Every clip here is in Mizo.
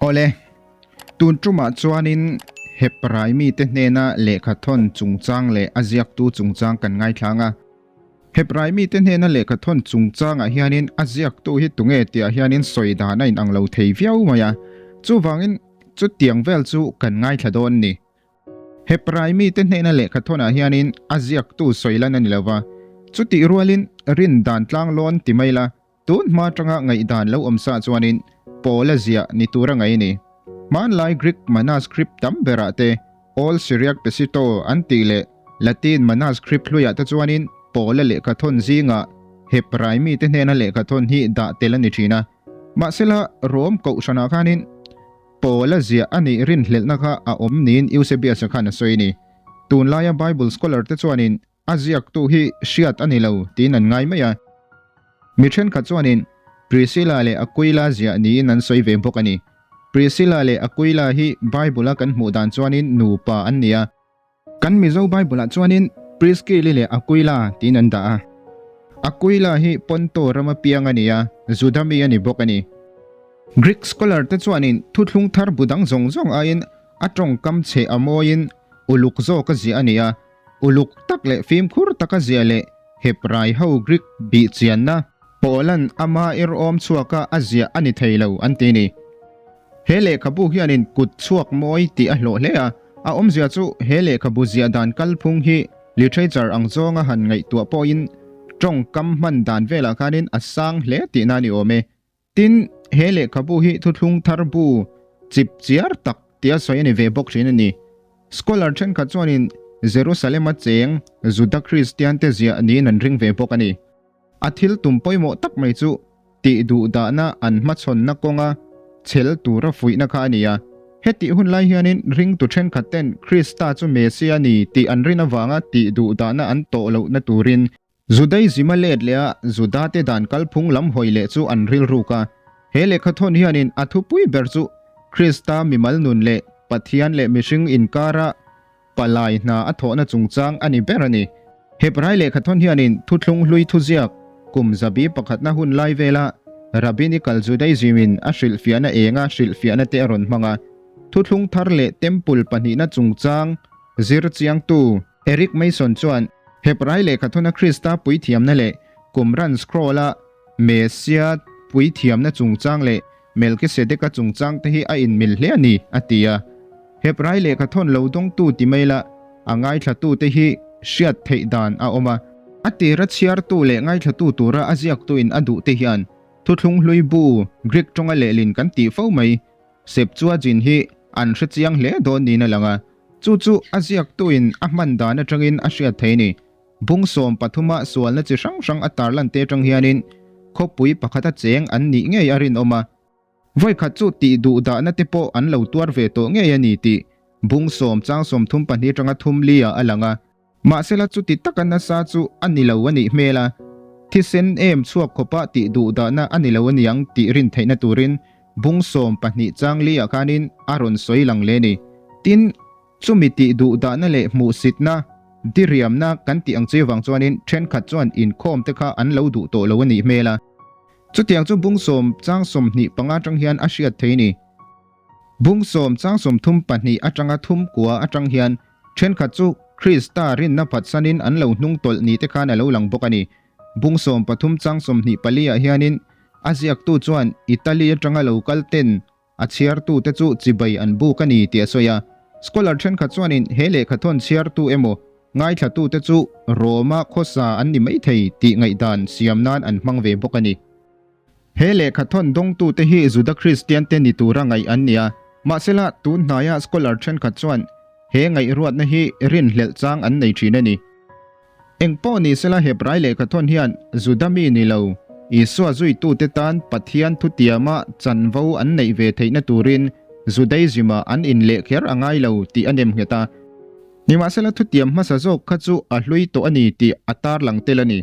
Awle, tun tumah chuanin Hebrai mite hnena lehkhathawn chungchang leh a ziaktu chungchang kan ngaithlang a. Hebrai mite hnena lehkhathawn chungchangah hianin a ziaktu hi tunge tihah hianin sawi dan a inang lo thei viau mai a, chuvangin chutiang vel chu kan ngaithla dawn ni. Hebrai mite hnena lehkhathawnah hianin a ziaktu sawi lan a ni lo va, chutih rualin rin dan tlanglawn ti mai la, Tun hma atanga ngaihdan lo awm sa chuanin Paula ziah ni tur a ngaih a ni. Hmanlai Greek manuscript tam berah te, Old Syriac Pesitto an tih leh Latin manuscript hluiah te chuanin Paula lehkhathawn zingah Hebrai mite hnena lehkhathawn hi dah tel a ni thin a. Mahsela Rom kohhranah khanin Paula ziah a nih rinhlelhna kha a awm niin Eusebius-a khan a sawi a ni. Tunlaia Bible scholar te chuanin A ziaktu hi hriat a ni lo tiin an ngai mai a. Mi thenkhat chuanin Priscilla leh Aquila ziah niin an sawi ve bawk a ni. Priscilla leh Aquila hi Bible-a kan hmuh dan chuanin nupa an ni a. Kan Mizo Bible-ah chuanin Priscilli leh Aquila tiin an dah a. Aquila hi Ponto rama piang a ni a, Juda mi a ni bawk a ni. Greek scholar te chuanin thuthlung thar bu dang zawng zawng aiin a tawngkam chhe a mawiin uluk zawk a ziah a ni a. Uluk tak leh fimkhur taka ziah leh Hebrai ho Greek bih chianna Paula'n ama irawm chhuaka a ziah a ni thei lo an ti ni. He lehkhabu hianin kut chhuak mawi tih a hlawh hle a, a awmzia chu he lehkhabu ziah dan kalphung hi literature ang zawnga han ngaihtuah pawhin tawngkam hman dan velah khanin a sang hle tihna a ni awm e. Tin, he lehkhabu hi thuthlung thar bu chip chiar tak tia sawi a ni ve bawk thin a ni. Scholar thenkhat chuanin Jerusalem-a cheng Juda Kristiante ziah niin an ring ve bawk a ni. A thil tum pawimawh tak mai chu tih duhdahna an hmachhawnna kawnga chhel tura fuihna kha a ni a. Hetih hun lai hianin ringtu thenkhat ten Krista chu Messiah a ni tih an rin avanga tih duhdahna an tawh lohna turin Judaism a let leh a, Judate dan kalphung lam hawi leh chu an rilruk a. He lehkhathawn hianin a thupui ber chu Krista mimal nun leh Pathian leh mihring inkara palai hna a thawhna chungchang a ni ber a ni. Hebrai lehkhathawn hianin thuthlung hlui thuziak kum zabi pakhatna hun lai vela Rabbinical Judaism-in a hrilhfiahna enga hrilhfiahna te a rawn hmang a. Thuthlung thar leh Temple pahnihna chungchang zir chiangtu Eric Mason chuan Hebrai lehkhathawna Krista puithiamna leh Qumran Scroll-a Messia puithiamna chungchang leh Melkisedeka chungchang te hi a inmil hle a ni, a ti a. Hebrai lehkhathawn lo dawngtu ti mai la, a ngaithlatute hi hriat theih dan a awm a. A tira chhiartu leh ngaithlatu tura a ziaktuin a duhte hian Thuthlung hlui bu Greek tawnga lehlin kan tih fo mai. Septuagint hi an hre chiang hle dawn niin a lang a, chu chu a ziaktuin a hman dan atangin a hriat thei a ni. Bung 13 a sualna chi hrang hrang a tarlan te atang hianin khawpui pakhata cheng an nih ngei a rinawm a, vawikhat chu tih duh dahna te pawh an lo tuar ve tawh ngei a ni tih bung 10 chang 32 atanga thum li ah a lang a. Mahsela chuti taka nasa chu a ni lo a nih hmel a, thisen em chhuak khawpa tih duh dahna a ni lo a niang tih rin theihna turin bung 12 chang li ah khanin a rawn sawi lang le ni. Tin, chumi tih duh dahna leh hmuhsitna, diriamna kan tih ang chi vang chuanin thenkhat chuan inkhawm te kha an lo duh tawh lo a nih hmel a. Chutiang chu bung 10 chang 25 atang hian a hriat thei ni. Bung 10 chang 32 atanga thum kua atang hian Thenkhat chu Krista rinna phatsanin an lo hnung tawlh ni te khan a lo lang bawk a ni. Bung 13 chang 24 ah hianin a ziaktu chuan Italy atanga lo kal ten a chhiartu te chu chibai an buk a ni tih a sawi a. Scholar thenkhat chuanin he lehkhathawn chhiartu emaw ngaithlatu te chu Rome-a khawsa an ni maithei tih ngaihdan siam nan an hmang ve bawk a ni. He lehkhathawn dawngtute hi Juda Kristiante ni tura ngaih an ni a, mahsela tun hnaia scholar thenkhat chuan he ngaihruatna hi rinhlelh chang an nei thin a ni. Eng pawh ni sela Hebrai lehkhathawn hian Juda mi ni lo, Isua zuitute tan Pathian thutiama chanvo an neih ve theihna turin Judaism-ah an inleh kher a ngai lo tih a nem nghet a. Nimahsela thutiam hmasa zawk kha chu a hlui tawh a ni tih a tarlang tel a ni.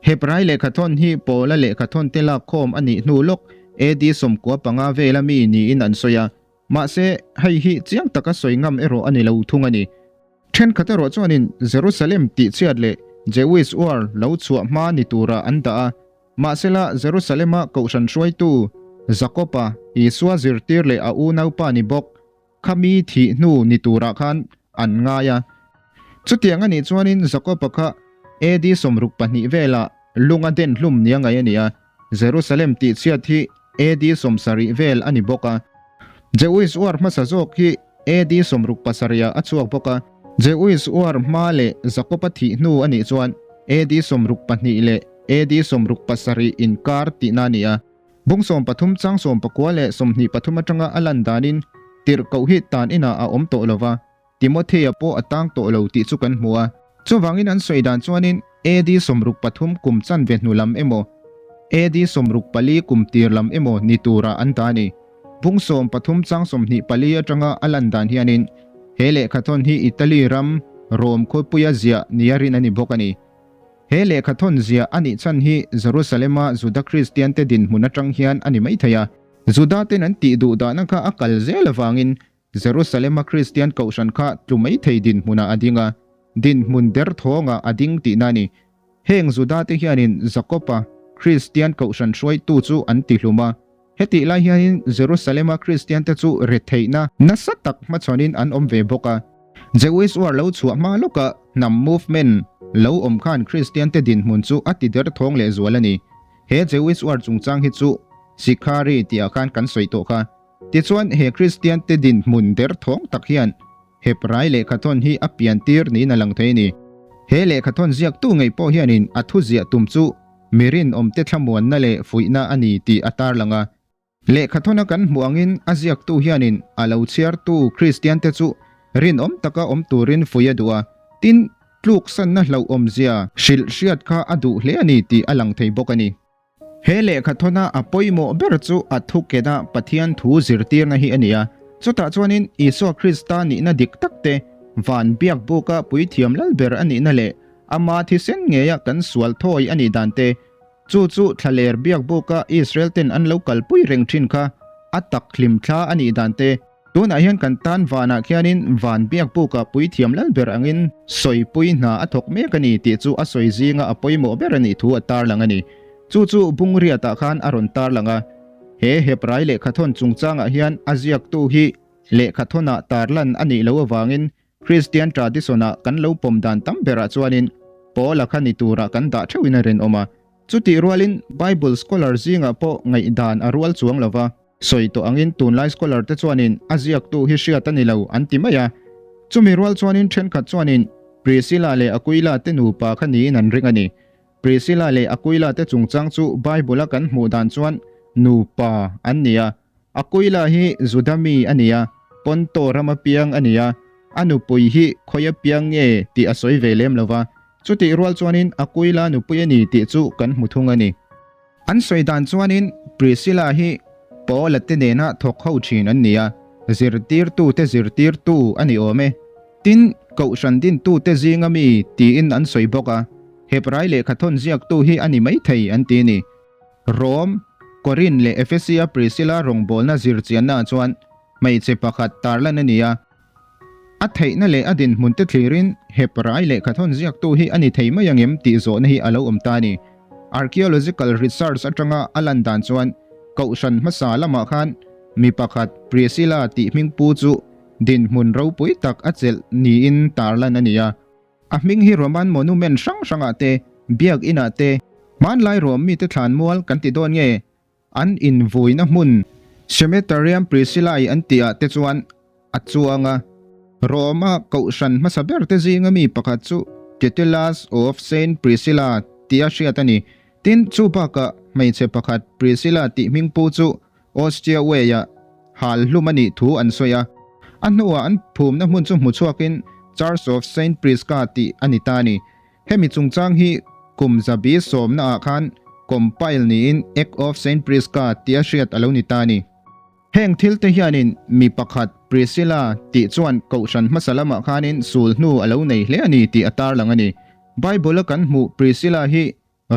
Hebrai lehkhathawn hi Paula lehkhathawn te lakkhawm a nih hnu lawk AD 95 vela mi niin an sawi a, mahse hei hi chiang taka sawi ngam erawh a ni lo thung a ni. Thenkhat erawh chuanin Jerusalem tihchhiat leh Jewish War lo chhuah hma ni turah an dah a, mahsela Jerusalem-a kohhran hruaitu. Jakoba, Isua zirtir leh a unaupa ni bawk, khami thih hnu ni turah khan an ngai a. Chutiang a nih chuanin Jakoba kha AD 62 velah lunga den hlum nia ngaih a ni a, Jerusalem tihchhiat hi AD 70 vel a ni bawk a. Jewish War hmasa zawk hi AD 67 ah a chhuak bawk a. Jewish War hma leh Jakoba thih hnu a nih chuan AD 62 leh AD 67 inkar tihna a ni a. Bung 13 chang 19 leh 23 atanga a lan danin tirhkoh hi tan inah a awm tawh lo va, Timothea pawh a tang tawh lo tih chu kan hmu a. Chuvangin an sawi dan chuanin AD 63 kum chanve hnu lam emaw, AD 64 kum tir lam emaw ni turah an dah a ni. Bung 13 chang 24 atanga a lan dan hianin he lehkhathawn hi Italy ram Rome khawpuia ziah nia rin a ni bawk a ni. He lehkhathawn ziah a nih chhan hi Jerusalema Juda Kristiante dinhmun atang hian a ni maithei a. Judaten an tih duh dahna kha a kal zel avangin Jerusalema Kristian kohhran kha tlu maithei dinhmunah a ding a, dinhmun derthawngah a ding tihna a ni. Heng Judate hianin Jakoba Kristian kohhran hruaitu chu an tihlum a. Hetih lai hianin Jerusalema Kristiante chu retheihna nasa tak hmachhawnin an awm ve bawk a. Jewish War lo chhuah hma lawka hnam movement lo awm khan Kristiante dinhmun chu a ti derthawng lehzual a ni. He Jewish War chungchang hi chu Sikhari tihah khan kan sawi tawh kha. Tichuan, he Kristiante dinhmun derthawng tak hian Hebrai lehkhathawn hi a piantir niin a lang thei a ni. He lehkhathawn ziaktu ngei pawh hianin a thu ziah tum chu mi rinawmte thlamuanna leh fuihna a ni tih a tarlang a. Lehkhathawna kan hmuh angin a ziaktu hianin a lo chhiartu Kristiante chu rinawm taka awm turin fuih a duh a, tin, tluksanna hlauhawmzia hrilh hriat kha a duh hle a ni tih a lang thei bawk a ni. He lehkhathawna a pawimawh ber chu a thukena Pathian thu zirtirna hi a ni a. Chutah chuanin Isua Krista nihna dik tak te, van biak buka puithiam lal ber a nihna leh ama thisen ngeia kan sual thawi a nih dan te, chu chu thlaler biak buka Israel ten an lo kalpui reng thin kha a tak hlim thla a nih dan te, Tunah hian kan tan vanah khianin van biak bukah puithiam lal ber angin sawipui hna a thawk mek a ni tih chu a sawi zinga a pawimawh ber a nih thu a tarlang a ni. Chu chu Bungriatah khan a rawn tarlang a. He Hebrai lehkhathawn chungchangah hian a ziaktu hi lehkhathawnah tarlan a nih loh avangin Kristian tradition-ah kan lo pawm dan tam berah chuanin Paula kha ni turah kan dah theuhin a rinawm a. Chutih rualin Bible scholar zingah pawh ngaihdan a rual chuang lo va. Sawi tawh angin tunlai scholar te chuanin a ziaktu hi hriat a ni lo an ti mai a. Chumi rual chuanin thenkhat chuanin Priscilla leh Aquila te nupa kha niin an ring a ni. Priscilla leh Aquila te chungchang chu Bible a kan hmuh dan chuan nupa an ni a. Aquila hi Juda mi a ni a, Ponto rama piang a ni a, a nupui hi khawia piang nge tih a sawi ve lem lo va. Chutih rual chuanin Aquila nupui a ni tih chu kan hmu thung a ni. An sawi dan chuanin Priscilla hi Paula te nena thawk ho thin an ni a, zirtirtute zirtirtu a ni awm e. Tin, Kohhran dintute zinga mi tiin an sawi bawk a, Hebrai lehkhathawn ziaktu hi a ni maithei an ti a ni. Rome, Korin leh Ephesia Priscilla rawngbawlna zirchiannaah chuan hmeichhe pakhat tarlan a ni a, A theihna leh a dinhmun te thlirin Hebrai lehkhathawn ziaktu hi a ni thei mai angem tih zawhna hi a lo awm ta a ni. Archaeological research atanga a lan dan chuan Kohhran hmasa lamah khan mi pakhat Priscilla tih hming pu chu dinhmun ropui tak a chelh niin tarlan a ni a. A hming hi Roman monument hrang hrangah te, biak inah te, hmanlai Rom mite thlanmual kan ti dawn nge? An invuina hmun Cemeterium Priscillae an tihah te chuan a chuang a. Rome-a kohhran hmasa ber te zinga mi pakhat chu Titulus of Saint Priscilla tia hriat a ni. Tin, chu bakah hmeichhe pakhat Priscilla tih hming pu chu Ostia Way-ah hal hlum a nih thu an sawi a. A hnuah an phumna hmun chu hmu chhuakin Church of Saint Prisca tih a ni ta a ni. Hemi chungchang hi kum zabi sawmna ah khan compile niin Act of Saint Prisca tia hriat a lo ni ta a ni. Heng thil te hianin mi pakhat Priscilla tih chuan kohhran hmasa lamah khanin sul hnu a lo nei hle a ni tih a tarlang a ni. Bible a kan hmuh Priscilla hi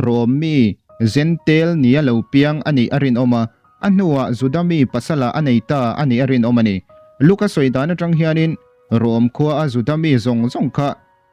Rom mi Gentile nia lo piang a nih a rinawm a, a hnuah Juda mi pasala a nei ta a nih a rinawm a ni. Luka sawi dan atang hianin Rom khua a Juda mi zawng zawng kha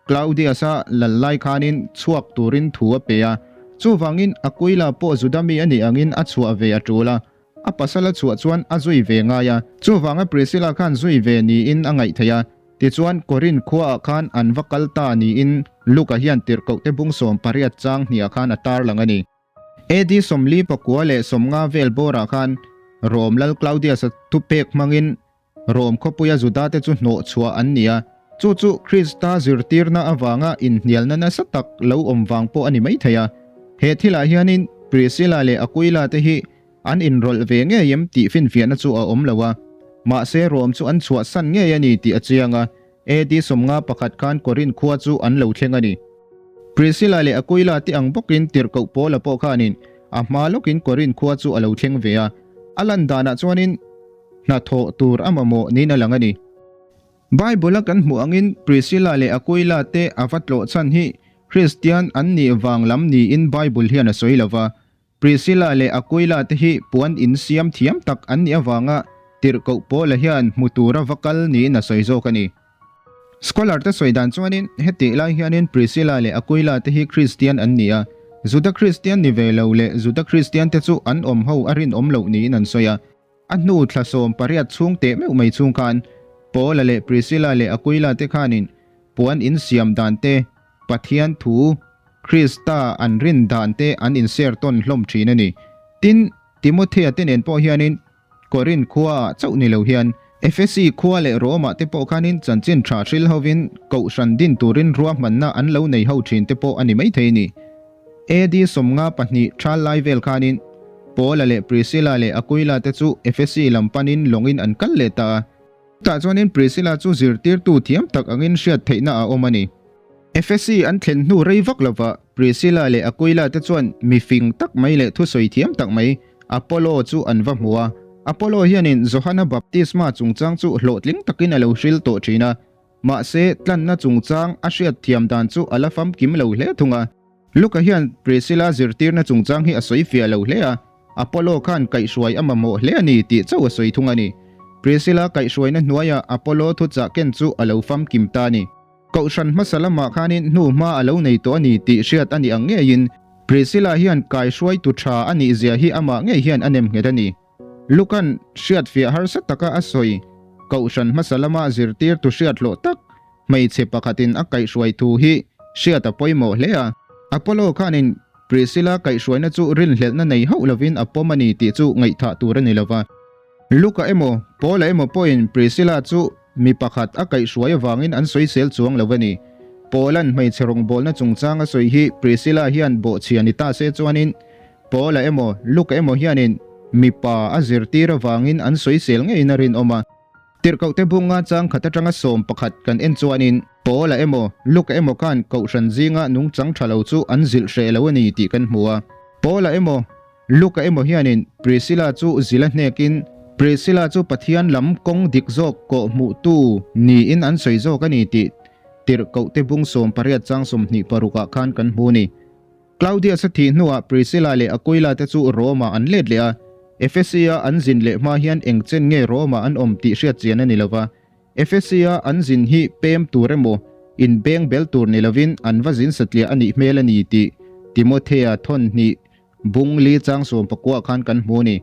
Claudius-a lal lai khanin chhuak turin thu a pe a, chuvangin Aquila pawh Juda mi a nih angin a chhuah ve a tul a. A pasal a chhuah chuan a zui ve ngai a, chuvanga Priscilla khan zui ve niin a ngaih theih a. Tichuan, Korinth khuaah khan an va kal ta niin Luka hian tirhkohte bung 18 chang hniah khan a tarlang a ni. AD 49 leh 50 vel bawrah khan Rom lal Claudius-a thupek hmangin Rom khawpuia Judate chu hnawh chhuah an ni a, chu chu Krista zirtirna avanga inhnialna nasa tak lo awm vang pawh a ni maithei a. He thilah hianin Priscilla leh Aquila te hi an inrawlh ve ngei em tih finfiahna chu a awm lo a, mahse Rom chu an chhuahsan ngei a ni tih a chiang a, AD 51 khan Korinth khua chu an lo thleng a ni. Priscilla leh Aquila te ang bawkin tirhkoh Paula pawh khanin a hma lawkin Korinth khua chu a lo thleng ve a, a lan danah chuanin hnathawh tur a mamawh niin a lang a ni. Bible-a kan hmuh angin Priscilla leh Aquila te a va tlawh chhan hi Kristian an nih vang lam niin Bible hian a sawi lo va. Priscilla leh Aquila te hi puan in siam thiam tak an nih avanga tirhkoh Paula hian hmu tura va kal niin a sawi zawk a ni. Scholar te sawi dan chuanin hetih lai hianin Priscilla leh Aquila te hi Kristian an ni a, Juda Kristian ni ve lo leh Juda Kristian te chu an awm ho a rinawm loh niin an sawi a. A hnu thla 18 chhung teh meuh mai chhung khan Paula leh Priscilla leh Aquila te khanin puan in siam dan te, Pathian thu, Krista an rin dan te an inser tawn hlawm thin a ni. Tin, Timothea te nen pawh hianin Korinth khuaah chauh ni lo hian, Efesi khua leh Romah te pawh khanin chanchin tha hril hovin kohhran din turin ruahmanna an lo nei ho thin te pawh a ni maithei a ni. AD 52 thal lai vel khanin Paula leh Priscilla leh Aquila te chu Efesi lam panin lawngin an kal leh ta a. Chutah chuanin Priscilla chu zirtirtu thiam tak angin hriat theihna a awm a ni. Efesi an thlen hnu rei vak lovah Priscilla leh Aquila te chuan mi fing tak mai leh thusawi thiam tak mai Apollo chu an va hmu a. Apollo hianin Johana baptisma chungchang chu hlawhtling takin a lo hril tawh thin a. Mahse, tlanna chungchang a hriat thiam dan chu a la famkim lo hle thung a. Luka hian Priscilla zirtirna chungchang hi a sawi fiah lo hle a, Apollo khan kaihhruai a mamawh hle a ni tih chauh a sawi thung a ni. Priscilla kaihhruaina hnuaiah Apollo thuchah ken chu a lo famkim ta a ni. Kohhran hmasa lamah khanin hnu hma a lo nei tawh a ni tih hriat a ni ang ngeiin Priscilla hian kaihruaitu tha a nih zia hi amah ngei hian a nem nghet a ni. Lukan hriatfiah harsa taka a sawi Kohhran hmasa lama zirtirtu hriat hlawh tak hmeichhe pakhatin a kaihhruai thu hi hriat a pawimawh hle a. Apollo khanin Priscilla kaihhruaina chu rinhlelhna nei hauh lovin a pawm a ni tih chu ngaihthah tur a ni lova. Luka emaw, Paula emaw pawhin Priscilla chu mi pakhat a kaihhruai avangin an sawisel chuang lo a ni. Paula'n hmeichhe rawngbawlna chungchang a sawi hi Priscilla hian bawhchhia ni ta se chuanin Paula emaw, Luka emaw hianin mipa a zirtir avangin an sawisel ngeiin a rinawm a. Tirhkohte bunga chang khat atanga 11 kan en chuanin Paula emaw, Luka emaw khan kohhran zinga nungchang tha lo chu an zilh hreh lo a ni tih kan hmu a. Paula emaw, Luka emaw hianin Priscilla chu zila hnekin Priscilla chu Pathian lam kawng dik zawk kawh hmuhtu niin an sawi zawk a ni tih Tirhkohte bung 18 chang 26 ah khan kan hmu a ni. Claudius-a thih hnuah Priscilla leh Aquila te chu Rome-ah an let leh a, Ephesia an zin leh hma hian eng chen nge Rome-ah an awm tih hriat chian a ni lova. Ephesia an zin hi pem tur emaw, inbeng bel tur ni lovin an va zin satliah a nih hmel a ni tih Timothea thawn hnih Bung li chang 19 khan kan hmu a ni.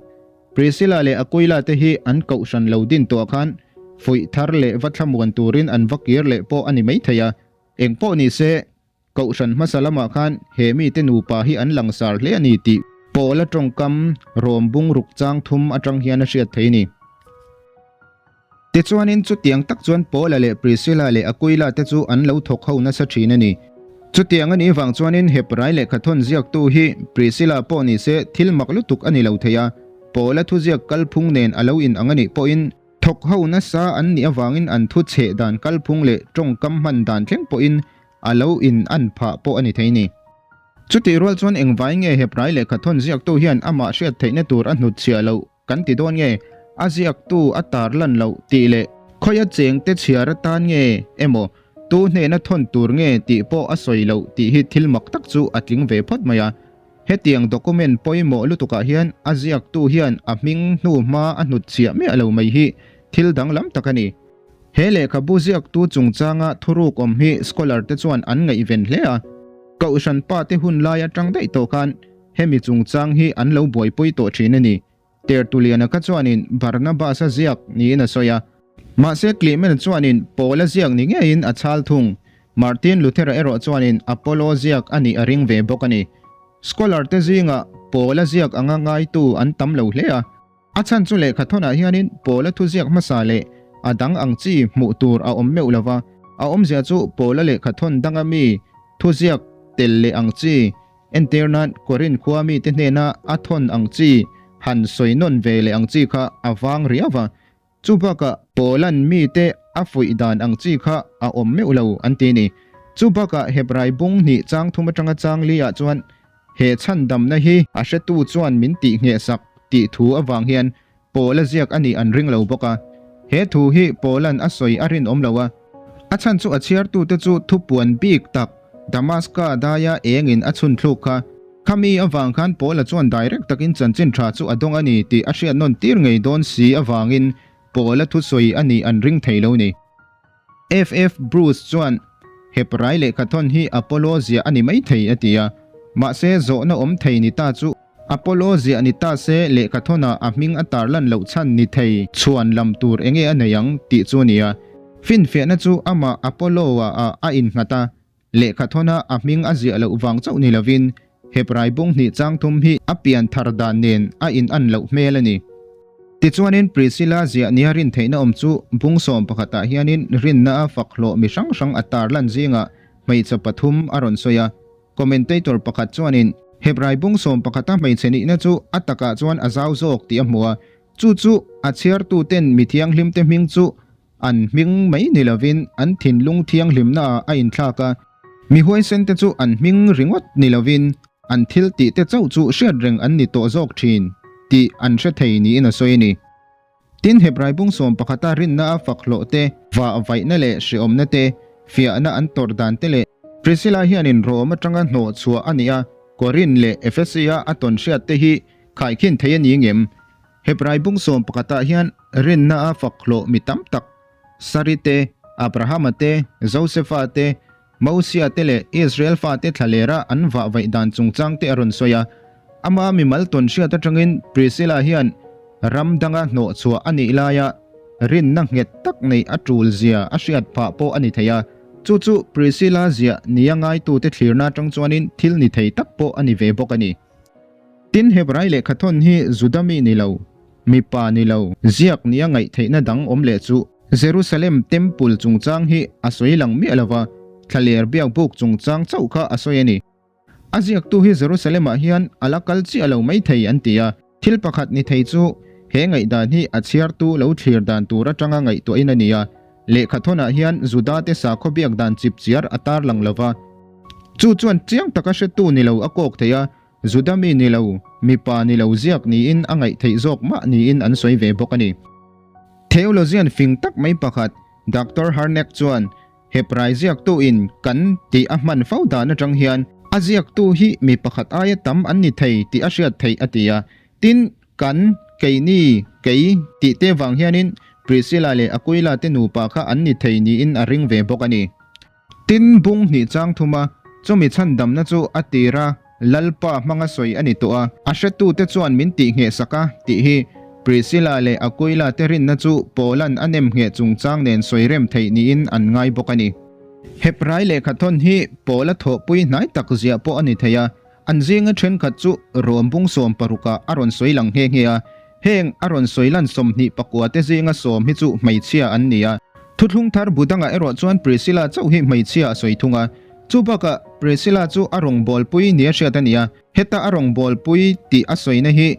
Priscilla leh Aquila te hi an kohhran lo din tawh khan fuih thar leh va thlamuan turin an va kir leh pawh a ni maithei a. Eng pawh ni se, kohhran hmasa lamah khan he mite nupa hi an langsar hle a ni tih Paula tawngkam rawm bung ruk chang thum atang hian a hriat thei a ni. Tichuanin chutiang tak chuan Paula leh Priscilla leh Aquila te chu an lo thawk ho nasa thin a ni. Chutiang a nih vang chuanin Hebrai lehkhathawn ziaktu hi Priscilla pawh ni se thil mak lutuk a ni lo thei a, Paula thuziak kalphung nen a lo inang a nih pawhin thawk ho nasa an nih avangin an thu chheh dan kalphung leh tawngkam hman dan thleng pawhin a lo in an phah pawh a ni thei ni. Chutih rual chuan engvai nge Hebrai lehkhathawn ziaktu hian amah hriat theihna tur a hnutchhiah loh Kan ti dawn nge? A ziaktu a tar lan loh tih leh khawia chengte chhiar atan nge emaw tu hnena thawn tur nge tih pawh a sawi loh tih hi thil mak tak chu a tling ve phawt mai a. Hetiang document pawimawh lutukah hian a ziaktu hian a hming hnu hma a hnutchhiah miah lo mai hi thil danglam tak a ni. He lehkhabu ziaktu chungchanga thuruk awm hi scholar te chuan an ngaihven hle a. Kohhran pa te hun lai atang daih tawh khan hemi chungchang hi an lo buaipui tawh thin a ni. Tertullian-a kha chuanin Barnabas-a ziak niin a sawi a. Mahse Clement chuanin Paul-a ziak ni ngeiin a chhal thung. Martin Luther-a erawh chuanin Apollo ziak a nih a ring ve bawk a ni. Scholar te zingah Paul-a ziak anga ngaitu an tam lo hle a. A chhan chu lehkha thawnah hianin Paul-a thuziak hmasa leh a dang ang chi hmuh tur a awm meuh lo va, a awmzia chu Paul-a lehkha thawn danga mi thuziak tel leh ang chi, entir nan Korinth khua mite hnena a thawn ang chi han sawi nawn ve leh ang chi kha a vang riau va. Chu bakah Paul-a'n mite a fuih dan ang chi kha a awm meuh lo an ti ni. Chu bakah Hebrai bung hnih chang thum atanga chang li ah chuan He chhandamna hi a hretu chuan min tih nghehsak tih thu avang hian Paul-a ziak a nih an ring lo bawk a. He thu hi Paul-a'n a sawi a rinawm lo a. A chhan chu a chhiartute chu thupuan bik tak Damaska daia engin a chhun thluk kha. Khami avang khan Paul-a chuan direct takin chanchin tha chu a dawng a ni tih a hriat nawn tir ngei dawn si avangin Paul-a thusawi a nih an ring thei lo ni. FF Bruce chuan Hebrai lehkhathawn hi Apollo ziah a ni maithei a ti a, mahse zawhna awm thei ni ta chu Apollo ziah ni ta se lehkhathawnah a hming a tarlan loh chhan ni thei chhuan lam tur enge a nei ang tih chu a ni a. Finfiahna chu amah Apollo-a ah a innghat a, lehkhathawna a hming a ziah loh vang chauh ni lovin Hebrai bung hnih chang thum hi a pian thar dan nen a in an loh hmel a ni. Tichuanin Priscilla ziah nia rin theihna awm chu bung sawm pakhatah hianin rinna a fak hlawh mi hrang hrang a tarlan zingah hmeichhe pathum a rawn sawi a. Commentator pakhat chuanin Hebrai bung sawm pakhata hmeichhe nihna chu a takah chuan a zau zawk tih a hmu a, chu chu a chhiartuten mi thianghlimte hming chu An hming mai ni lovin an thinlung thianghlimna ah a inthlak a, mi huaisen te chu an hming ringawt ni lovin an thil tih te chauh chu hriat reng an ni tawh zawk thin tih an hre thei niin a sawi a ni. Tin, Hebrai bung sawm pakhata rinna a fak hlawh te, vah vaihna leh hreawmna te, fiahna an tawrh dan te leh Priscilla hianin Rome atanga hnawh chhuah a nih a, Korinth leh Ephesia a tawn hriat te hi khaikhin thei a ni ngem? Hebrai bung sawm pakhatah hian rinna a fak hlawh mi tam tak, Sari te, Abrahama te, Josefa te, Mosia te leh Israel fate thlalera an vah vaih dan chungchang te a rawn sawi a. Ama mimal tawn hriat atangin Priscilla hian ram danga hnawh chhuah a nih laia rinna nghet tak neih a tul zia a hriat phah pawh a ni thei a. Chu chu Priscilla ziah nia ngaitute thlirna atang chuanin thil ni thei tak pawh a ni ve bawk a ni. Tin, Hebrai lehkhathawn hi Juda mi ni lo, mipa ni lo, ziak nia ngaihtheihna dang awm leh chu Jerusalem Temple chungchang hi a sawi lang miah lo va, thlaler biakbuk chungchang chauh kha a sawi a ni. A ziaktu hi Jerusalem-ah hian a la kal chiah lo maithei an ti a. Thil pakhat ni thei chu he ngaihdan hi a chhiartu lo thlir dan tur atanga ngaihtuahin a ni a, lehkhathawnah hian Juda-te sakhaw biak dan chipchiar a tarlang lo va, chu chuan chiang taka hretu ni lo a kawk thei a, Juda mi ni lo, mipa ni lo ziak niin a ngaih theih zawk mah niin an sawi ve bawk a ni. Theologian fing tak mai pakhat, Doctor Harnack chuan Hebrai ziaktuin kan tih a hman fo dan atang hian a ziaktu hi mi pakhat aia tam an ni thei tih a hriat theih a ti a. Tin, kan, keini, kei tih te vang hianin Priscilla leh Aquila te nupa kha an ni thei niin a ring ve bawk a ni. Tin, bung hnih chang thum a, chumi chhandamna chu a tir a, Lalpa hmanga sawi a ni tawh a, a hretute chuan min tih ngheh sak a, tih hi Priscilla leh Aquila te rinna chu Paula'n a nem ngheh chungchang nen sawi rem theih niin an ngai bawk a ni. Hebrai lehkhathawn hi Paula thawhpui hnai tak ziah pawh a ni thei a, an zinga thenkhat chu Rom bung 16 ah a rawn sawi lang nghe nghe a, Heng a rawn sawi lan 24 te zinga sawm hi chu hmeichhia an ni a. Thuthlung thar bu dangah erawh chuan Priscilla chauh hi hmeichhia a sawi thung a. Chu bakah Priscilla chu a rawngbawlpui nia hriat a ni a. Heta a rawngbawlpui tih a sawina hi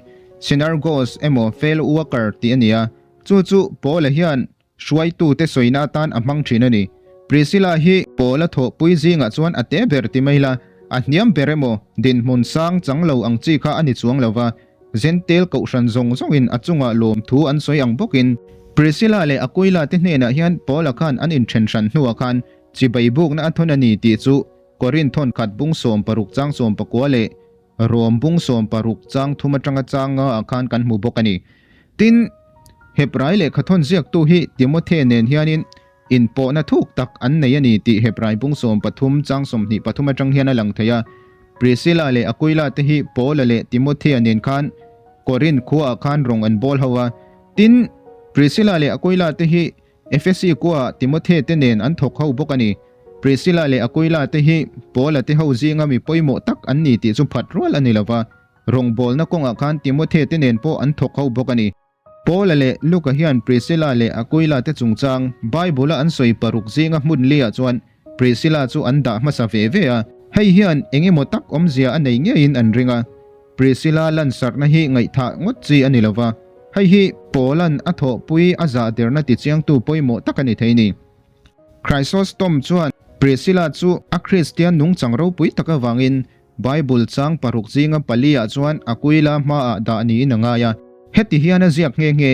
Synergos emaw fellow worker tih a ni a. Chu chu Paula hian Hruaitute sawina atan a hmang thin a ni. Priscilla hi Paula thawhpui zingah chuan a te ber ti mai la, a hniam ber emaw dinhmun sang chang lo ang chi kha a ni chuang lo va, Jentail kohhran zawng zawngin a chungah lawmthu an sawi ang bawkin Priscilla leh Aquila te hnenah hian Paula khan an inthen hran hnuah khan chibai bukna a thawn a ni tih chu Korinth thawn khat bung 16 chang 19 leh Rom bung 16 chang thum atanga chang nga ah khan kan hmu bawk a ni. Tin, Hebrai lehkhathawn ziaktu hi Timothe nen hianin inpawhna thuk tak an nei a ni tih Hebrai bung 13 chang 23 atang hian a lang thei a. Priscilla leh Aquila te hi Paula leh Timothea nen khan. Korinth khuaah khan rawng an bawl ho a. Tin, Priscilla leh Aquila te hi Efesi khuaah Timothe te nen an thawk ho bawk a ni. Priscilla leh Aquila te hi Paula te ho zinga mi pawimawh tak an ni tih chu phat rual a ni lo va, rawngbawlna kawngah khan Timothe te nen pawh an thawk ho bawk a ni. Paula leh Luka hian Priscilla leh Aquila te chungchang Bible-a an sawi paruk zinga hmun liah chuan Priscilla chu an dah hmasa ve ve a, hei hian eng emaw tak awmzia a nei ngeiin an ring a. Priscilla lansarhna hi ngaihthah ngawt chi a ni lo va, hei hi Paula'n a thawhpui a zahderna tichiangtu pawimawh tak a ni thei ni. Chrysostom chuan Priscilla chu a Kristian nungchang ropui tak avangin Bible chang paruk zinga paliah chuan Aquila hmaah dah niin a ngai a. Heti hian a ziak nghe nghe,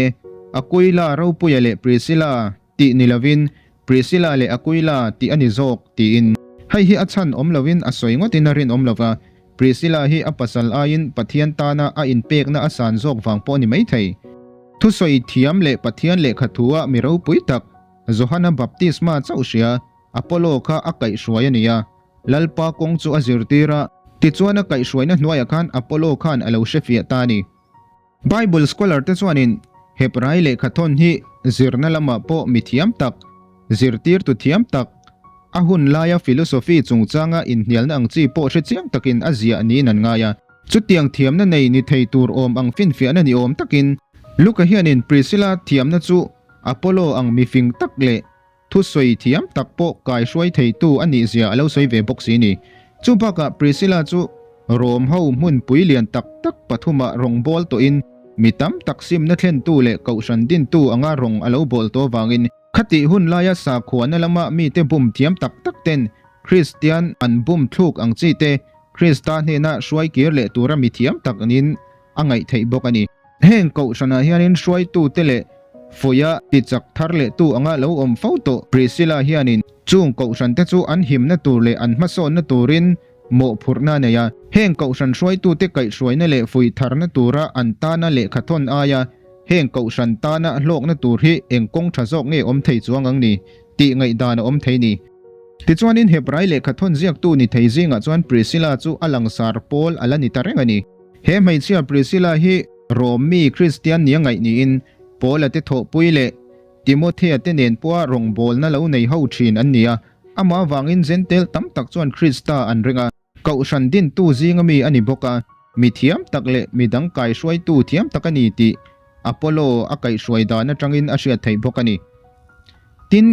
Aquila ropuia leh Priscilla tih ni lovin Priscilla leh Aquila tih a ni zawk tiin. Hei hi a chhan awm lovin a sawi ngawtin a rinawm lo va, Priscilla hi a pasal aiin Pathian tana a inpekna a san zawk vang pawh a ni maithei. Thusawi thiam leh Pathian lehkha thua mi ropui tak Johana baptisma chauh hria Apollo kha a kaihhruai a ni a, Lalpa kawng chu a zirtir a, tichuan a kaihhruaina hnuaiah khan Apollo khan a lo hrefiah ta a ni. Bible scholar te chuanin Hebrai lehkhathawn hi zirna lamah pawh mi thiam tak, zirtirtu thiam tak, a hun laia philosophy chungchanga inhnialna ang chi pawh hre chiang takin a ziah niin an ngai a. Chutiang thiamna nei ni thei tur awm ang finfiahna ni awm takin Luka hianin Priscilla thiamna chu Apollo ang mifing tak leh Thusawi thiam tak pawh kaihruai theitu a nih zia a lo sawi ve bawk si ni. Chu bakah Priscilla chu Rom ho hmunpui lian tak tak pathumah rawng bawl tawhin mi tam tak simna thlentu leh kohhran dintu anga rawng a lo bawl tawh avangin khatih hun laia sakhuana lama mite bum thiam tak tak ten Kristian an bum thluk ang chi te Krista hnena hruai kir leh tura mi thiam tak niin a ngaih theih bawk a ni. Heng kohhranah hianin hruaitute leh fuia tichak thar lehtu anga lo awm fo tawh Priscilla hianin chung kohhrante chu an himna tur leh an hmasawnna turin mawhphurhna a nei a. Heng kohhran hruaitute kaihhruaina leh fuih tharna tura an tana lehkhathawn aia heng kohhran tana hlawkna tur hi eng kawng tha zawk nge awm thei chuang ang ni tih ngaihdan a awm thei ni. Tichuanin Hebrai lehkhathawn ziaktu ni thei zingah chuan Priscilla chu a langsar pawl a la ni ta reng a ni. He hmeichhia Priscilla hi Rom mi Kristian nia ngaih niin Paula te thawhpui leh Timothea te nen pawha rawngbawlna lo nei ho thin an ni a, amah avangin Jentail tam tak chuan Krista an ring a. Kohhran dintu zinga mi a ni bawk a, mi thiam tak leh mi dang kaihruaitu thiam tak a ni tih Apollo a kaihhruai dan atangin a hriat theih bawk a ni. Tin,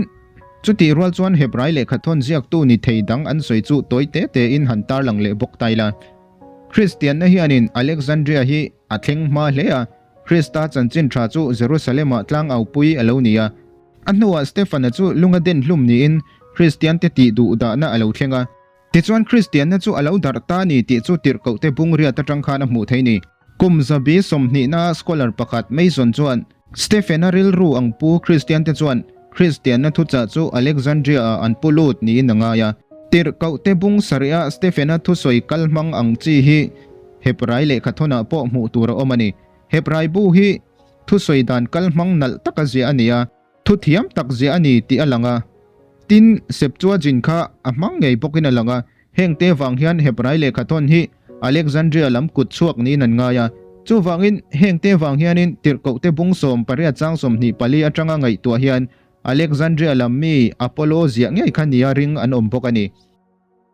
chutih rual chuan Hebrai lehkhathawn ziaktu ni thei dang an sawi chu tawi te tein han tarlang leh bawk ta ila. Kristianna hianin Alexandria hi a thleng hma hle a, Krista chanchin tha chu Jerusalem-ah tlangaupui a lo ni a. A hnuah Stefan-a chu lunga den hlum niin Kristiante tih duh dahna a lo thleng a. Tichuan Kristianna chu a lo darh ta ni tih chu tirhkohte bungriat atang khan a hmuh thei ni. Kum zabi sawmhnihna scholar pakhat Mason chuan Stephen-a rilru ang pu Kristiante chuan Kristianna thuchah chu Alexandria-ah an pu lut niin a ngai a. Tirhkohte bung sarih-a Stephen-a thusawi kal hmang ang chi hi Hebrai lehkhathawnah pawh hmuh tur a awm a ni. Hebrai bu hi thusawi dan kal hmang nalh taka ziah a ni a, thu thiam tak ziah a ni tih a lang a. Tin, Septuagint kha a hmang ngei bawkin a lang a, Hengte vang hian Hebrai lehkhathawn hi Alexandria lam kut chhuak niin an ngai a. Chuvangin, hengte vang hianin tirhkohte bung 18 chang 24 atanga ngaihtuah hian Alexandria lam mi Apollo ziah ngei kha nia ring an awm bawk a ni.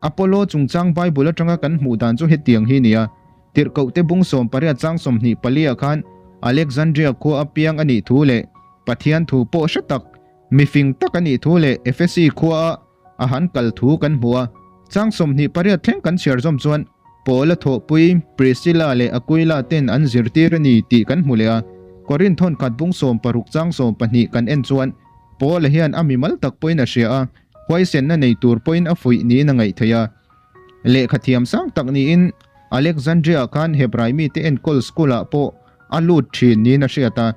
Apollo chungchang Bible atanga kan hmuh dan chu hetiang hi nia. Tirhkohte bung 18 chang 24 ah khan Alexandria khua a piang a nih thu leh Pathian thu pawh hre tak, mifing tak a nih thu leh Efesi khua a A han kal thu kan hmu a, chang 28 thleng kan chhiar zawm chuan Paula thawhpui Priscilla leh Aquila ten an zirtir a ni tih kan hmu leh a. Korinth thawnkhat bung 60 chang 12 kan en chuan Paula hian a mimal tak pawhin a hria a, huaisenna nei tur pawhin a fuih niin a ngaih theih a. Lehkha thiam sang tak niin Alexandria khan Hebrai mite enkawl school ah pawh a lut thin niin a hriat a.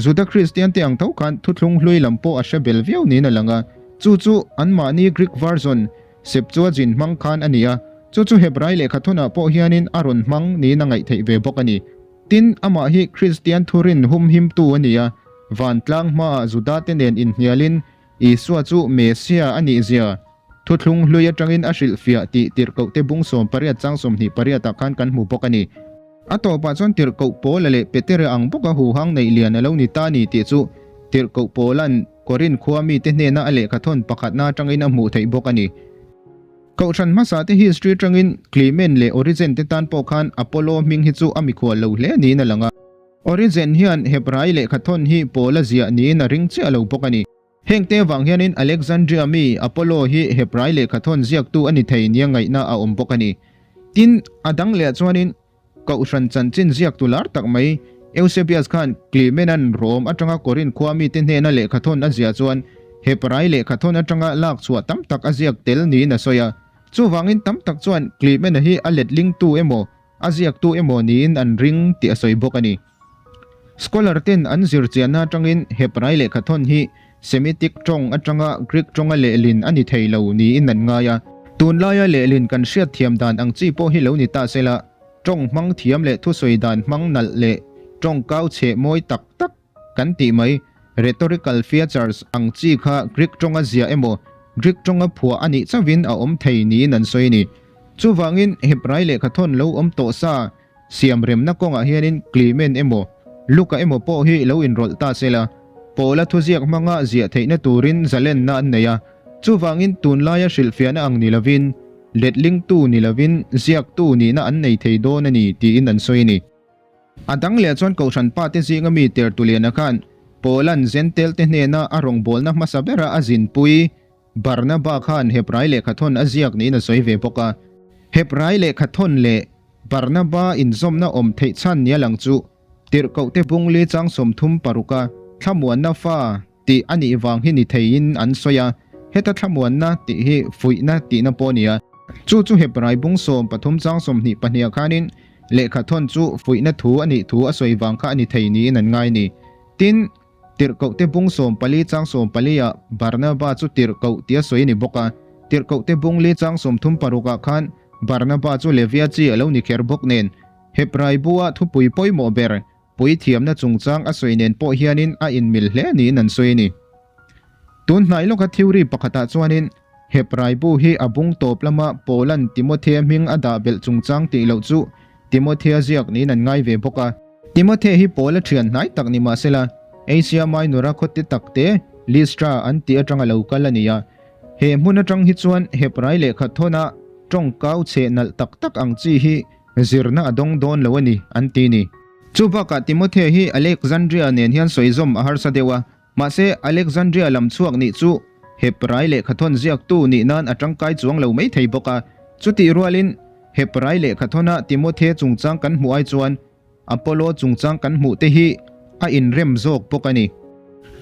Juda Kristian te ang tho khan thuthlung hlui lam pawh a hre bel viau niin a lang a, chu chu anmahni Greek version Septuagint hmang khan a ni a, chu chu Hebrai lehkhathawnah pawh hianin a rawn hmang niin a ngaih theih ve bawk a ni. Tin, amah hi Kristian thurin humhimtu a ni a, vantlang hmaah Juda te nen inhnialin Isua chu Messiah a nih zia thuthlung hlui atangin a hrilhfiah tih tirhkohte bung 18 chang 28 ah khan kan hmu bawk a ni. A tawpah chuan Tirhkoh Paula leh Petera ang bawka huhang neih lian a lo ni ta a ni tih chu Tirhkoh Paula'n Korinth khua mite hnena a lehkhathawn pakhatna atangin a hmuh theih bawk a ni. Kohhran hmasa te history atangin Clement leh Origen te tan pawh khan Apollo hming hi chu a mikhual lo hle niin a lang a. Origen hian Hebrai lehkhathawn hi Paula ziah niin a ring chiah lo bawk a ni. Heng te avang hianin Alexandria mi Apollo hi Hebrai lehkhathawn ziaktu a ni thei nia ngaihna a awm bawk a ni. Tin, a dang leh chuanin Kohhran chanchin ziaktu lar tak mai Eusebius khan Clement-a'n Rome atanga Korinth khua mite hnena lehkhathawn a ziah chuan Hebrai lehkhathawn atanga lak chhuah tam tak a ziak tel niin a sawi a. Chuvangin tam tak chuan Clement-a hi a letlingtu emaw, a ziaktu emaw niin an ring tih a sawi bawk a ni. Scholar ten an zir chianna atangin Hebrai lehkhathawn hi Semitic tawng atanga Greek tawnga lehlin a ni thei lo niin an ngai a. Tunlaia lehlin kan hriat thiam dan ang chi pawh hi lo ni ta sela, tawng hmang thiam leh thusawi dan hmang nalh leh tawng kau chheh mawi tak tak kan tih mai rhetorical features ang chi kha Greek tawnga ziah emaw Greek tawnga phuah a nih chauhin a awm thei niin an sawi a ni. Chuvangin Hebrai lehkhathawn lo awm tawh sa Siam remna kawngah hianin Clement emaw, Luka emaw pawh hi lo inrawlh ta sela, Paula thuziak hmanga ziah theihna turin zalenna an nei a. Chuvangin tunlaia hrilhfiahna ang ni lovin, letlingtu ni lovin ziaktu nihna an nei thei dawn a ni tiin an sawi a ni. A dang leh chuan Kohhran pate zinga mi Tertuliana khan Paula'n Zentelte hnena a rawngbawlna hmasa bera a zinpui Barnaba khan Hebrai lehkhathawn a ziak niin a sawi ve bawk a. Hebrai lehkhathawn leh Barnaba inzawmna awm theih chhan nia lang chu Tirhkohte Bungli chang 36 a thlamuanna fa tih a nih vang hi ni theiin an sawi a, heta thlamuanna tih hi fuihna tihna pawh a ni a. Chu chu Hebrai bung 13 chang 22 ah khanin lehkhathawn chu fuihna thu a nih thu a sawi vang kha a ni thei niin an ngai a ni. Tin, Tirhkohte bung 14 chang 14 ah Barnaba chu tirhkoh tia sawi a ni bawk a. Tirhkohte bung li chang 36 ah khan Barnaba chu Levia chi a lo ni kher bawk nen, Hebrai bua thupui pawimawh ber, puithiamna chungchang a sawi nen pawh hianin a inmil hle niin an sawi a ni. Tun hnai lawka theory pakhatah chuanin Hebrai bu hi a bung tawp lama Paula'n Timothea hming a dah belh chungchang tih loh chu Timothea ziak niin an ngai ve bawk a. Timothea hi Paula thian hnai tak ni mahsela, Asia Minor-a khawte takte Lystra an tih atanga lo kal a ni a. He hmun atang hi chuan Hebrai lehkhathawn-a tawngkau chhe nalh tak tak ang chi hi zirna a dawng dawn lo a ni, an ti ni. Chu bakah Timothea hi Alexandria nen hian sawizawm a harsa deuh a, mahse Alexandria lam chhuak nih chu Hebrai lehkhathawn ziaktu nih nan a tangkai chuang lo mai thei bawk a. Chutih rualin Hebrai lehkhathawna Timothea chungchang kan hmuh ai chuan Apollo chungchang kan hmuh te hi a inrem zawk bawk a ni.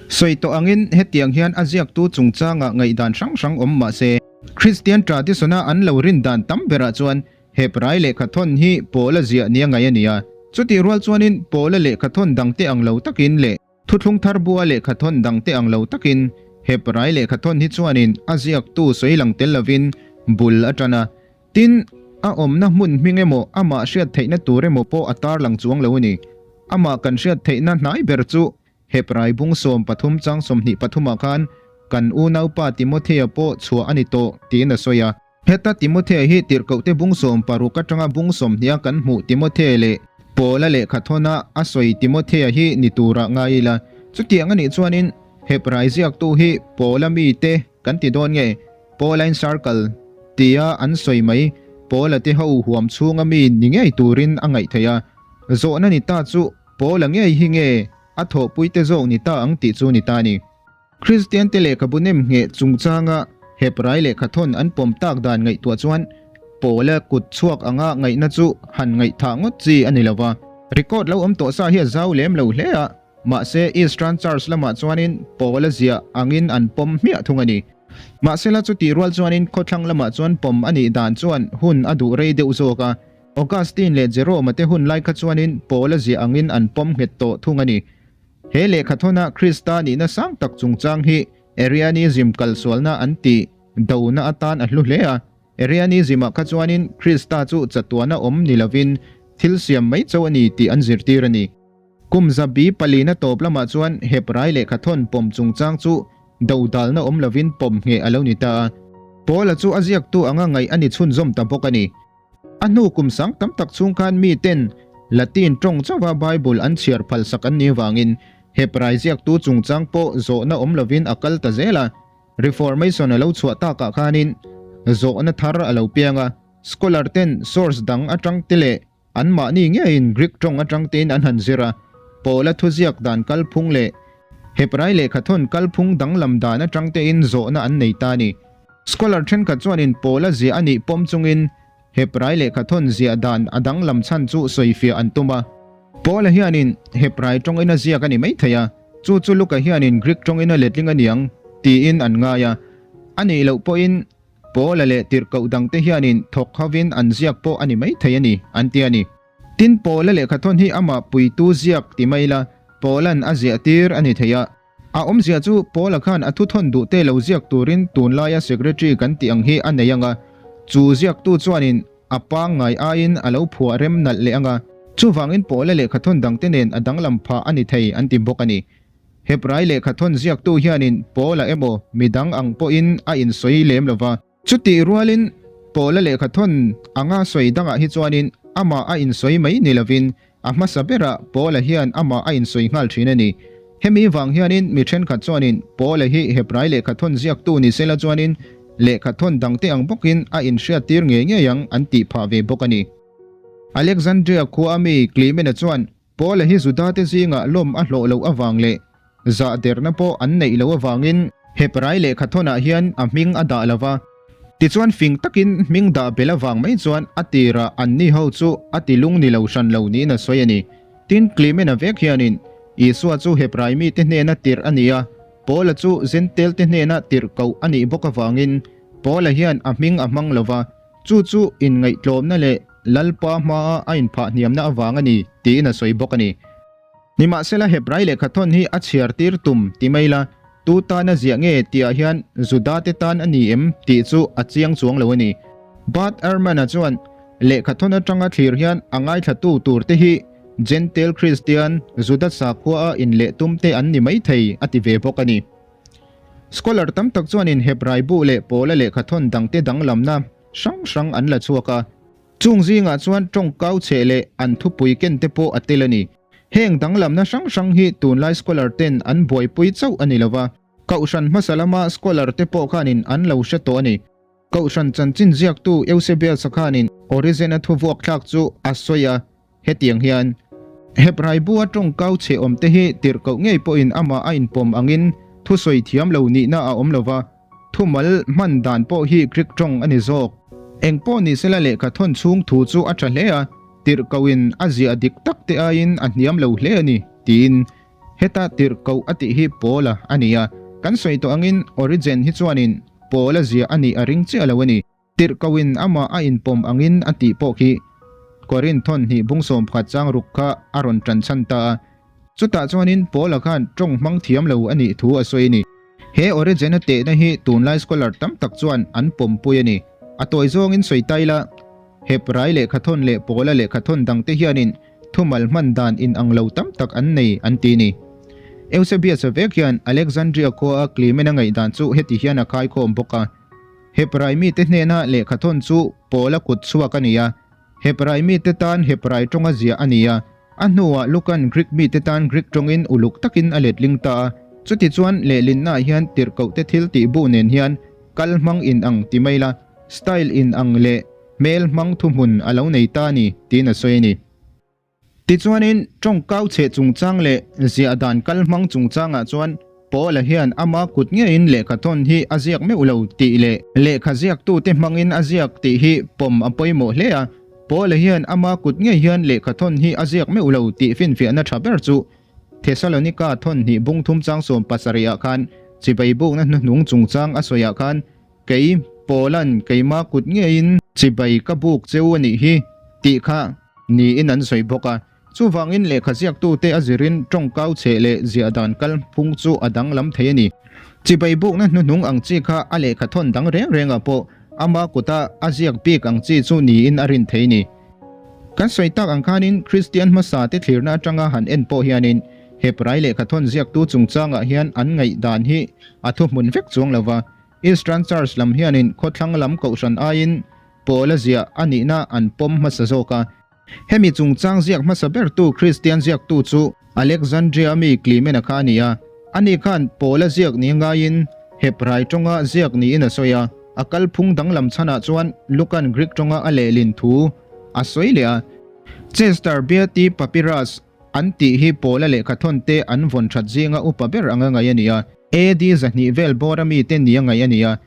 Sawi tawh angin hetiang hian a ziaktu chungchangah ngaihdan hrang hrang awm mah se, Kristian tradition-a an lo rin dan tam berah chuan Hebrai lehkhathawn hi Paula ziah nia ngaih a ni a. Chutih rual chuanin Paula lehkhathawn dangte ang lo takin leh Thuthlung thar bua lehkhathawn dangte ang lo takin Hebrai lehkhathawn hi chuanin a ziaktu sawi lang tel lovin bul a tan a. Tin, a awmna hmun hming emaw amah hriat theihna tur emaw pawh a tarlang chuang lo a ni. Amah kan hriat theihna hnai ber chu Hebrai bung 13 chang 23 ah khan kan unaupa Timothea pawh chhuah a ni tawh tiin a sawi a. Heta Timothea hi tirhkohte bung 16 atanga bung 20 a kan hmuh Timothea leh Paula lehkhathawna a sawi Timothea hi ni turah ngai ila. Chutiang a nih chuanin Hebrai ziaktu hi Paula mite kan ti dawn nge? Pauline Circle tia an sawi mai Paula te ho huam chhunga mi ni ngei turin a ngaih theih a. Zawhna ni ta chu Paula ngei hi nge a thawhpuite zawk ni ta ang tih chu ni ta a ni. Kristiante lehkhabu nem ngheh chungchanga Hebrai lehkhathawn an pawm tak dan ngaihtuah chuan Paula kut chhuak anga ngaihna chu han ngaihthah ngawt chi a ni lo va. Record lo awm tawh sa hi a zau lem lo hle a, mahse Eastern Church lamah chuanin Paula ziah angin an pawm hmiah thung a ni. Mahsela chutih rual chuanin khawthlang lamah chuan pawm a nih dan chuan hun a duh rei deuh zawk a, Augustine leh Jerome-a te hun lai kha chuanin Paula ziah angin an pawm nghet tawh thung a ni. He lehkhathawna Krista nihna sang tak chungchang hi Arianism kalsualna an tih dona atan a hlu hle a. Arianism-ah kha chuanin Krista chu chatuana awm ni lovin thil siam mai chauh a ni tih an zirtir a ni. Kum zabi palina tawp lamah chuan Hebrai lehkhathawn pawm chungchang chu dodalna awm lovin pawm ngheh a lo ni ta a. Paula chu a ziaktu anga ngaih a ni chhunzawm ta bawk a ni. A hnu kum sang tam tak chhung khan miten Latin tawng chauha Bible an chhiar phalsak an nih avangin Hebrai ziaktu chungchang pawh zawhna awm lovin a kal ta zel a. Reformation a lo chhuah takah khanin zawhna thar a lo piang a, scholar ten source dang atang te leh anmahni ngeiin Greek tawng atang tein an han zir a, Paula thuziak dan kalphung leh Hebrai lehkhathawn kalphung danglam dan atang tein zawhna an nei ta a ni. Scholar thenkhat chuanin Paula ziah a nih pawm chungin Hebrai lehkhathawn ziah dan a danglam chhan chu sawifiah an tum a. Paula hianin Hebrai tawngin a ziak a ni maithei a, chu chu Luka hianin Greek tawngin a letling a niang tiin an ngai a. A nih loh pawhin Paula leh tirhkoh dangte hianin thawk hovin an ziak pawh a ni maithei a ni, an ti a ni. Tin, Paula lehkhathawn hi amah puitu ziak ti mai la, Paula'n a ziah tir a ni thei a. A awmzia chu Paula khan a thuthawn duh te lo ziak turin tunlaia secretary kan tih ang hi a nei ang a, chu ziaktu chuanin a pangngai aiin a lo phuah rem nalh leh ang a, chuvangin Paula lehkhathawn dangte nen a danglam phah a ni thei an ti bawk a ni. Hebrai lehkhathawn ziaktu hianin Paula emaw midang ang pawhin a insawi lem lo va. Chutih rualin Paula lehkhathawn anga sawi dangah hi chuanin amah a insawi mai ni lovin a hmasa berah Paula hian amah a insawi nghal thin a ni. Hemi vang hianin mi thenkhat chuanin Paula hi Hebrai lehkhathawn ziaktu ni sela chuanin lehkhathawn dangte ang bawkin a inhriattir ngei ngei ang an tih phah ve bawk a ni. Alexandria khua a mi Clement-a chuan Paula hi Judate zingah lawm a hlawh loh avang leh zah derna pawh an neih loh avangin Hebrai lehkhathawnah hian a hming a dah lo va. Tichuan fing takin hming dah bel avang mai chuan a tirah anni ho chu a ti lung ni lo hran lo niin a sawi a ni. Tin, Clement-a vek hianin Isua chu Hebrai mite hnena tirh a ni a, Paula chu Jentail-te hnena tirh koh a nih bawk avangin Paula hian a hming a hmang lo va, Chu chu inngaihtlawmna leh Lalpa hmaa a inphah hniamna avang a ni, tiin a sawi bawk a ni. Nimahsela Hebrai lehkhathawn hi a chhiar tir tum ti mai la, tu tan a ziah nge tihah hian Judate tan a ni em tih chu a chiang chuang lo a ni. Bart Ehrman-a chuan lehkhathawn atanga thlir hian a ngaithlatu turte hi Jentail Kristian, Juda sakhuaa inlehtumte an ni maithei a ti ve bawk a ni. Scholar tam tak chuanin Hebrai bu leh Paula lehkhathawn dangte danglamna hrang hrang an la chhuak a. Chung zingah chuan tawngkau chheh leh an thupui ken te pawh a tel a ni. Heng danglamna hrang hrang hi tunlai scholar ten an buaipui chauh a ni lo va, kohhran hmasa lama scholar te pawh khanin an lo hre tawh a ni. Kohhran chanchin ziaktu Eusebius-a khanin Origen-a thuvuak thlak chu a sawi a, Hetiang hian Hebrai bua tawngkau chhe awmte hi tirhkoh ngei pawhin amah a inpawm angin thusawi thiam lo nihna a awm lo va, thumal hman dan pawh hi Greek tawng a ni zawk. Eng pawh ni sela lehkha thawn chhung thu chu a tha hle a, tirhkohin a ziah dik tak te aiin a hniam lo hle a ni, tiin heta tirhkoh a tih hi Paula a ni a. Kan sawi tawh angin Origen hi chuanin Paula ziah a nih a ring chiah lo a ni. Tirhkohin amah a inpawm angin a tih pawh khi Korinth thawn hnih bung 11 chang ruk kha a rawn tan chhan ta a. Chutah chuanin Paula khan tawng hmang thiam lo a nih thu a sawi a ni. He Origen-a tehna hi tunlai scholar tam tak chuan an pawmpui a ni. A tawi zawngin sawi ta ila, Hebrai lehkhathawn leh Paula lehkhathawn dangte hianin thumal hman dan inang lo tam tak an nei an ti ni. Eusebius-a vek hian Alexandria khua a Clement-a ngaihdan chu heti hian a khaikhawm bawk a. Hebrai mite hnena lehkhathawn chu Paula kut chhuak a ni a, Hebrai mite tan Hebrai tawnga ziah a ni a, a hnuah Lukan Greek mite tan Greek tawngin uluk takin a letling ta a. Chutichuan lehlinnaah hian tirhkohte thil tih bu nen hian kal hmang inang ti mai la, style inang leh hmel hmang thuhmun a lo nei ta a ni, tiin a sawi a ni. Tichuanin, tawngkau chheh chungchang leh ziah dan kal hmang chungchangah chuan Paula hian ama kut ngeiin lehkhathawn hi a ziak meuh lo tih leh lehkha ziaktute hmangin a ziak tih hi pawm a pawimawh hle a. Paula hian ama kut ngei hian lehkhathawn hi a ziak meuh lo tih finfiahna tha ber chu Thesalonika thawn hnih bung thum chang 17 ah khan chibai bukna hnuhnung chungchang a sawiah khan Kei, Paula'n keima kut ngeiin chibai ka buk cheu a nih hi, tih kha niin an sawi bawk a. Chuvangin lehkha ziaktute a zirin tawngkau chheh leh ziah dan kalphung chu a danglam thei a ni. Chibai bukna hnuhnung ang chi kha a lehkha thawn dang reng rengah pawh ama kuta a ziak bik ang chi chu niin a rin thei a ni. Kan sawi tak ang khanin Kristian hmasa te thlirna atanga han en pawh hianin Hebrai lehkha thawn ziaktu chungchangah hian an ngaihdan hi a thuhmun vek chuang lo va. Eastern Church lam hianin khawthlang lam kohhran aiin Paula ziah a nihna an pawm hmasa zawk a. Hemi chungchang ziak hmasa bertu Kristian ziaktu chu Alexandria mi Clement-a kha a ni a. Ani khan Paula ziak ni ngaiin Hebrai tawnga ziak niin a sawi a. A kalphung danglam chhanah chuan Lukan Greek tawnga a lehlin thu a sawi leh a. Chester Beatty Papyrus an tih hi Paula lehkhathawn te an vawn that zinga upa ber anga ngaih a ni a. AD 200 vel bawra mite nia ngaih a ni a.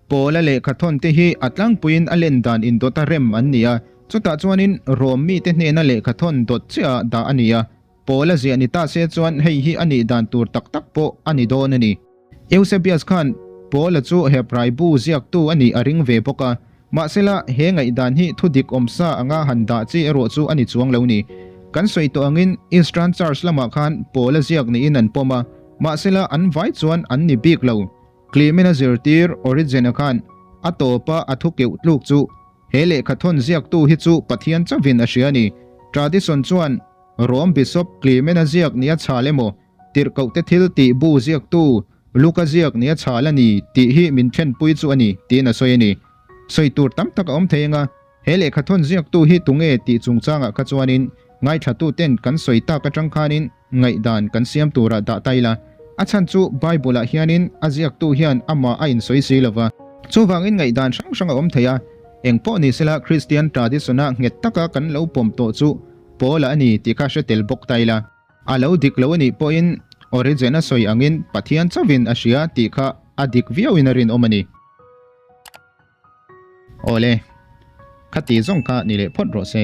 Paula lehkhathawn te hi a tlangpuiin a len dan indawta rem an ni a, chutah chuanin Rom mite hnena lehkhathawn dawt chiah dah a ni a. Paula ziah ni ta se chuan hei hi a nih dan tur tak tak pawh a ni dawn a ni. Eusebius khan Paula chu Hebrai bu ziaktu a nih a ring ve bawk a, mahsela he ngaihdan hi thu dik awmsa anga han dah chi erawh chu a ni chuang lo ni. Kan sawi tawh angin Eastern Church lamah khan Paula ziak niin an pawm a, mahsela an vai chuan an ni bik lo. Clement-a zirtir Origen-a khan a tawpa a thu keuh tluk chu he lehkhathawn ziaktu hi chu Pathian chauhin a hria a ni. Tradition chuan Rome Bishop Clement-a ziak nia chhal emaw, tirhkohte thil tih bu ziaktu Luka ziak nia chhal a ni tih hi min thlenpui chu a ni tiin a sawi a ni. Sawi tur tam tak a awm thei anga he lehkhathawn ziaktu hi tunge tih chungchangah kha chuanin ngaithlatuten kan sawi tak atang khanin ngaihdan kan siam turah dah ta ila. A chhan chu Bible-ah hianin a ziaktu hian amah a insawi si lova. Chuvangin ngaihdan hrang hrang a awm thei a, engpawh ni sela Kristian tradition-a nghet taka kan lo pawm tawh chu Paula a ni tih kha hre tel bawk ta ila. A lo dik lo a nih pawhin Origen a sawi angin Pathian chauhin a hria tih kha a dik viauin a rinawm a ni. Awle, khati zawng kha ni leh phawt rawh se.